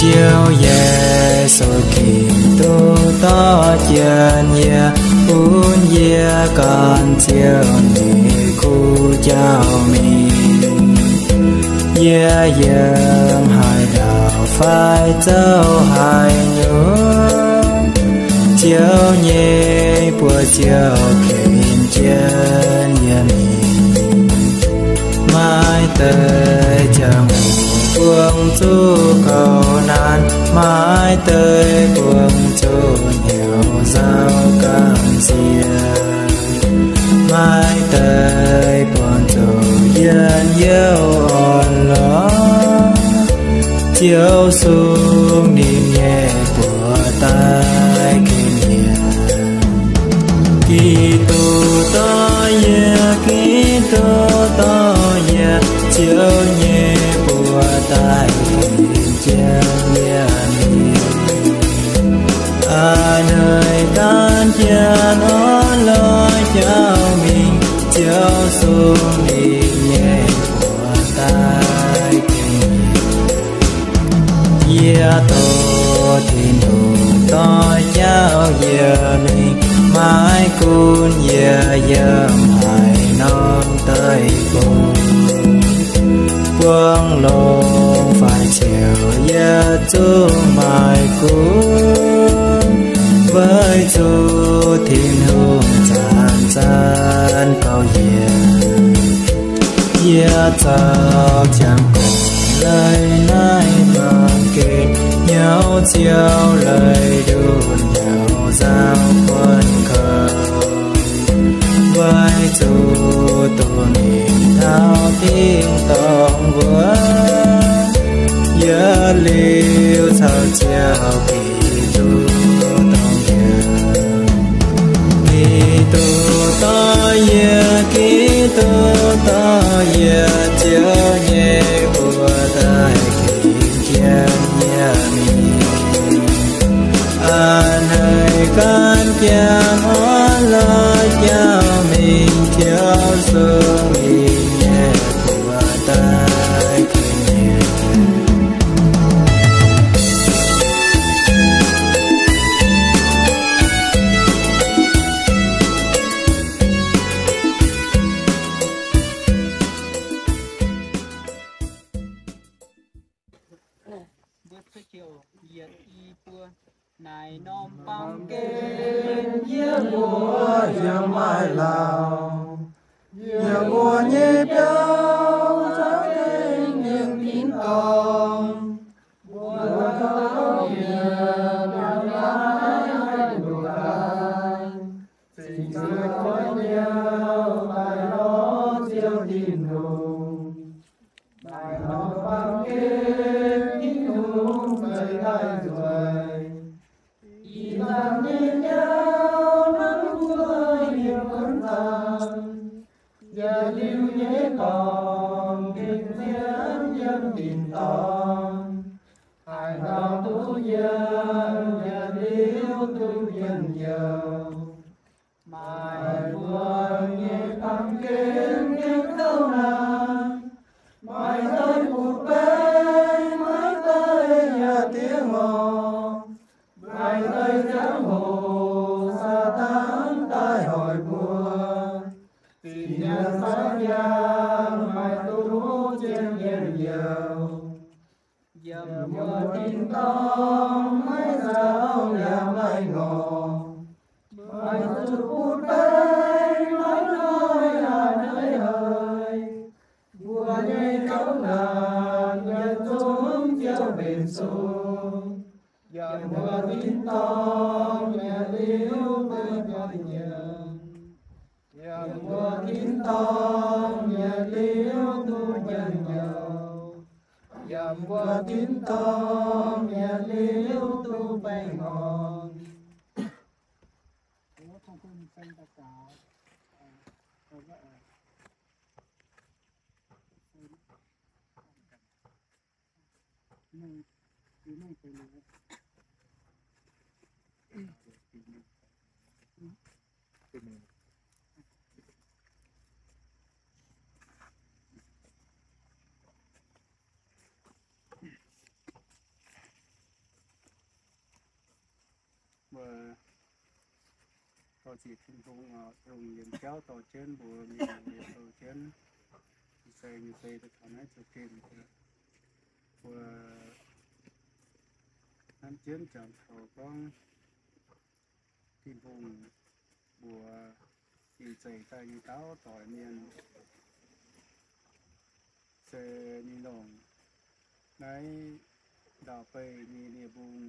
Ziouv Yesu Giduc dorh jienv yie, bun yie gan Ziouv nyei kuv jauv mingh. Yie yiem haaix ndau fai zoux haaix nyungc, Ziouv nyei buoz-ziouc ken jienv yie mingh. Maiv deix ziangh hoc buangh zuqc gauh naanc, maiv deix buangh zuqc hnyouv nzauh gamh nziex. Maiv deix buangh zuqc njien-youh orn-lorqc, Ziouv sung ninh nyei buoz daaih ken yie. Giduc dorh yie, Giduc dorh yie, Ziouv nyei buoz daaih ken jienv yie mingh. A'hneiv gan jienv orn-lorqc jauv mingh, Ziouv sung ninh nyei buoz daaih ken yie. Yie doqc Tin-Hungh dorh jauv yie mingh, maiv gunv yie yiem haaix norm deic-bung, buangv longx fai ciouc, yie zungv maiv gunv, weic zuqc Tin-Hungh zanc-zanc gauh yie. Yie zaux ziangh gorngv leiz naaiv baamh gen, hnyouv ziouc leiz ndunh hnyouv nzauh buonv kouv, weic zuqc doqc ninh taux tin-dorngh wuov, yietc liuz caux Ziouv Giduc dorngx yie. Giduc dorh yie, Giduc dorh yie, Ziouv nyei buoz daaih ken jienv yie mingh. A'hneiv gan jienv orn-lorqc jauv mingh, Ziouv sung ninh nyei buoz daaih ken yie. Mbuo cuotv jienv yietc i buo. Naaiv norm baamh gen yie mbuo yaac maaih lauh, yie mbuo nyei biauv za'gengh yiem tin-dorngh. Mbuo dauh mienh yaac maiv haih nduqc daaih, cingx zuqc goiv nyauv daaih lorz Ziouv Tin-Hungh. Naaiv norm baamh gen Tin-Hungh zoux daaih nzueic. Ih zanc nyei jauv hnangv mbuo yiem wuonh zaangc, yietc liuz nyei dorngx gengh nzienv yiem tin-dorngh. Haaix dauh duqv yiem, yietc liuz duqv njien-youh. Maaih mbuo nyei baamh gen gengh gauh naanc, maaih deix butv-baengx, maaih deix yaac diev ngorc, maaih deix ziangh hoc Saadaan daaih hoic mbuo. Zinh nyaanh saiv nyaanh maaih duqv zien njien-youh. Yiem mbuo tin-dorngh maiv nzauh yaac maiv ngorc, maaih zuqc butv-baengx maiv hnoi yaac maiv haiz. Mbuo nyei gouv naanc yietc zungv Ziouv mbenc sung. Yiem mbuo tin-dorngh yietc liuz duqv njien-youh. Yiem mbuo tin-dorngh yietc liuz duqv njien-youh. Yiem mbuo tin-dorngh yietc liuz duqv baengh orn. Ziec Tin-Hungh oc, longc yiem jauv dorh jienv mbuo mienh nyei sou jienv, se nyei se daaih taux naaiv zoux gengh mbuo hnamv jienv jangx taux gorngv Tin-Hungh mbuox ninh zeix daaih nyei dauh doic mienh, se ninh longc naaiv ndau-beih nyei nie-mbung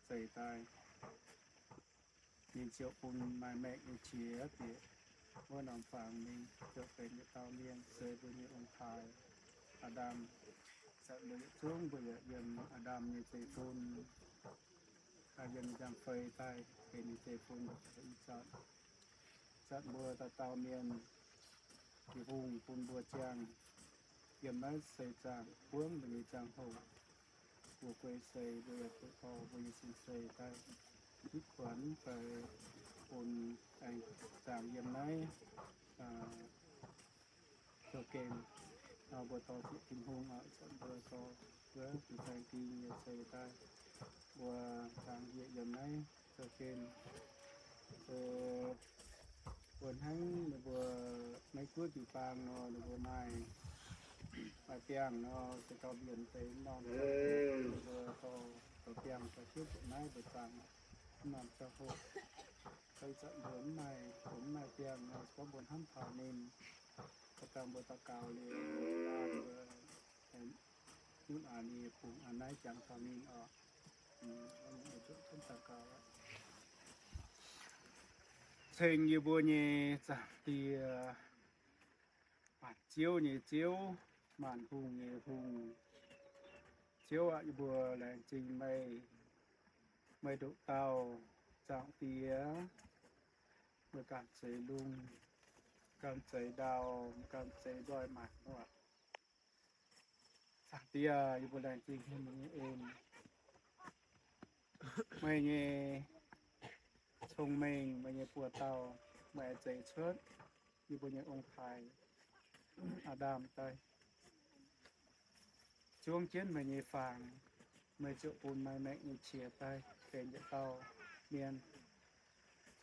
zeix daaih. Ninh ziouc bun maaih maengc nyei qiex bieqc wuov norm fangx mingh, ziouc benx yietc dauh mienh se mbuo nyei ong-taaix, Aa^ndam. Ih zanc mbuo yietc zungv mbuo yaac yiem Aa^ndam nyei zeiv-fun, yiem njang-fei daaih benx ninh zeiv-fun ih zanc. Ih zanc mbuo dauh dauh mienh, Tin-Hungh bun mbuo ziangh yiem naaiv seix zaangc buangv mbuo nyei ziangh hoc, mbuo guei seix, mbuo yaac duqv dorh mbuo nyei sin-seix daaih hitv kuonx fai bun aengx zaangc yiem naaiv zoux gengh. Nor mbuo dorh ziec Tin-Hungh oc, ih zanc mbuo dorh wuov Tin-Hungh Ging nyei seix daaih, mbuo zaangc njiec yiem naaiv zoux gengh. Se mbuo hnangv ninh mbuo Meiv Guoqv jiu-baang nor, ninh mbuo maaih, maaih biangh nor, se dorh mbienx deix norm ziangh hoc, ninh mbuo dorh, dorh biangh daaih hiuv duqv naaiv mbuo zaangc norm ziangh hoc. Ih zanc mbuo mv maaih, mbuo mv maaih biangh nor, se gorngv mbuo hnamv taux ninh, se dangh mbuo daux gaux liuz, mbuo nyutc aax ninh nyei bungx aax naaiv jangx taux ninh oc. Ceng yie mbuo nyei Zaangc Diex, maanc ziouv nyei Ziouv, maanc hungh nyei Hungh. Ziouv aac, yie mbuo laengz zingh meih, meih nduqc dauh Zaangc Diex, meih gamh zeix lungh, gamh zeix ndau, gamh zeix nzoih maanc muoz. Zaangc Diex, yie mbuo laengz zingh haic meih nyei en, meih nyei cong-mengh, meih nyei buoz-dauh, meih zeix cuotv yie mbuo nyei ong-taaix, Aa^ndam daaih, zungv jienv meih nyei fangx, meih ziouc bun maaih maengc nyei qiex daaih benx yietc dauh mienh.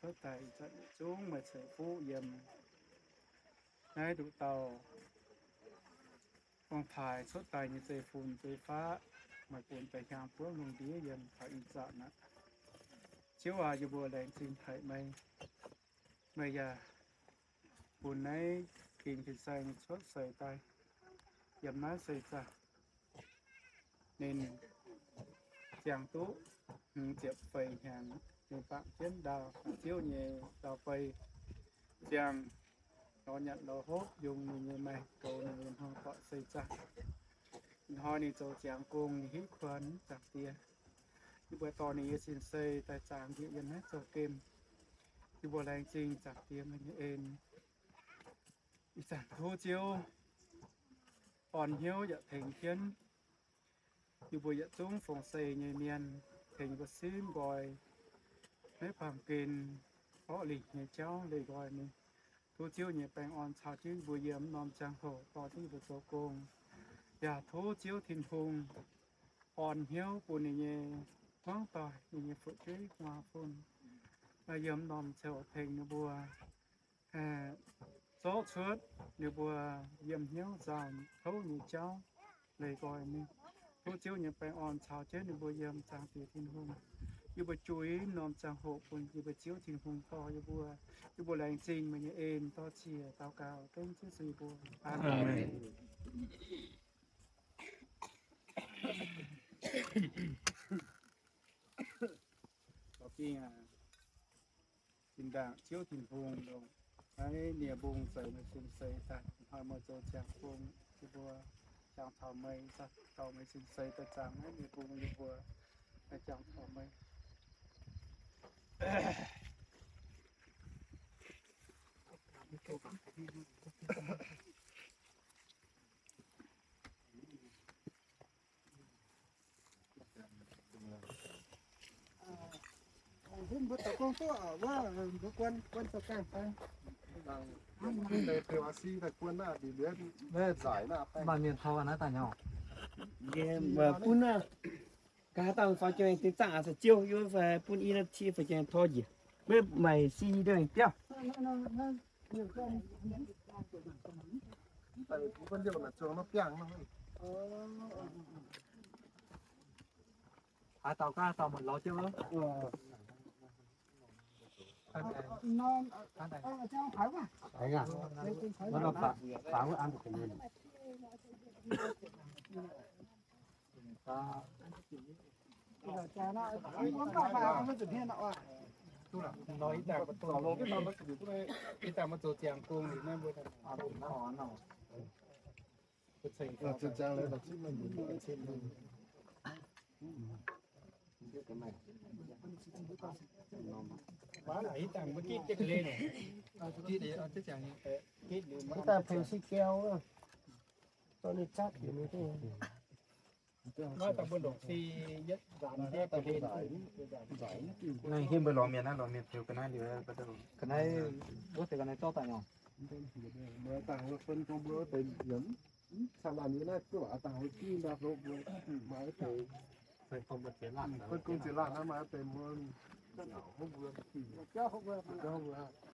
Cuotv daaih ih zanc yietc zungv meih ceix fuqv yiem naaiv nduqc dauh ong-taaix cuotv daaih nyei zeiv-fun zeiv-faqv, meih bun da'hiaang buov lungh ndiev yiem taux ih zanc aqv. Ziouv aac, yie mbuo laengz zingh haic meih. Meih yaac bun naaiv gengh fin-saeng cuotv seix daaih yiem naaiv seix zaangc. Ninh ziangh duqv hmz ziepc feix hnyangx, ninh bangc jienv ndaauh Ziouv nyei ndau-beih, ziangh lorz nyanc lorz hopv, yungz ninh nyei maengc, goux ninh nyei hmuangv doic seix zaangc. Ih hnoi ninh zoux ziangx gong, ninh hitv kuonx, Zaangc Diex, yie mbuo dorh ninh nyei sin-seix daaih zaangc njiec yiem naaiv zoux gemh. Yie mbuo laengz zingh Zaangc Diex meih nyei en. Ih zanc tov Ziouv orn hnyouv yaac tengx jienv yie mbuo yietc zungv fong-seix nyei mienh, tengx mbuo simv nqoi naaiv baamh gen orqv lingc nyei jauv leih nqoi mingh. Tov Ziouv nyei baengh orn caux jienv yie mbuo yiem norm ziangh hoc dorh jienv yie mbuo zoux gong. Yaac tov Ziouv Tin-Hungh orn hnyouv bun ninh nyei hmuangv doic, ninh nyei fu'jueiv gu'nguaaz fun, yiem norm ziangh hoc tengx ninh mbuo zorqv cuotv ninh mbuo yiem hnyouv nzauh kouv nyei jauv leih nqoi mingh. Tov Ziouv nyei baengh orn caux jienv ninh mbuo yiem, Zaangc Diex Tin-Hungh. Yie mbuo juix norm ziangh hoc bun yie mbuo Ziouv Tin-Hungh dorh yie mbuo. Yie mbuo laengz zingh meih nyei en, dorh cie daux gaux gengh Ziouv Yesu yie mbuo. Aamen. Zinh ndaangc Ziouv Tin-Hungh longc naaiv nie-mbung zeix meih sin-seix daaih, hnoi meih zoux ziangx bung, yie mbuo jangx taux meih, dorh meih sin-seix daaih zaangc naaiv nie-mbung, yie mbuo jangx taux meih. Maaih mienh taux naaiv daaih nyau. Bun naaiv, nqa'haav dangh faaux jiex dingh zaangc aqv, se ziouv yie fai bun i naaiv cie faaux jiex tor njiec. Beuv maiv si deix biauv. Haaix dauh gaav dauh maaih lorz jienv wuov. Ih dangh pengx si gau, dorh ninh zatv. Naaiv mbuo longc si, naaiv hiuv mbuo lorz mienh naaiv, lorz mienh taux ga'naaiv liuz, ga'naaiv wuov deix ga'naaiv zorqv daaih nyei.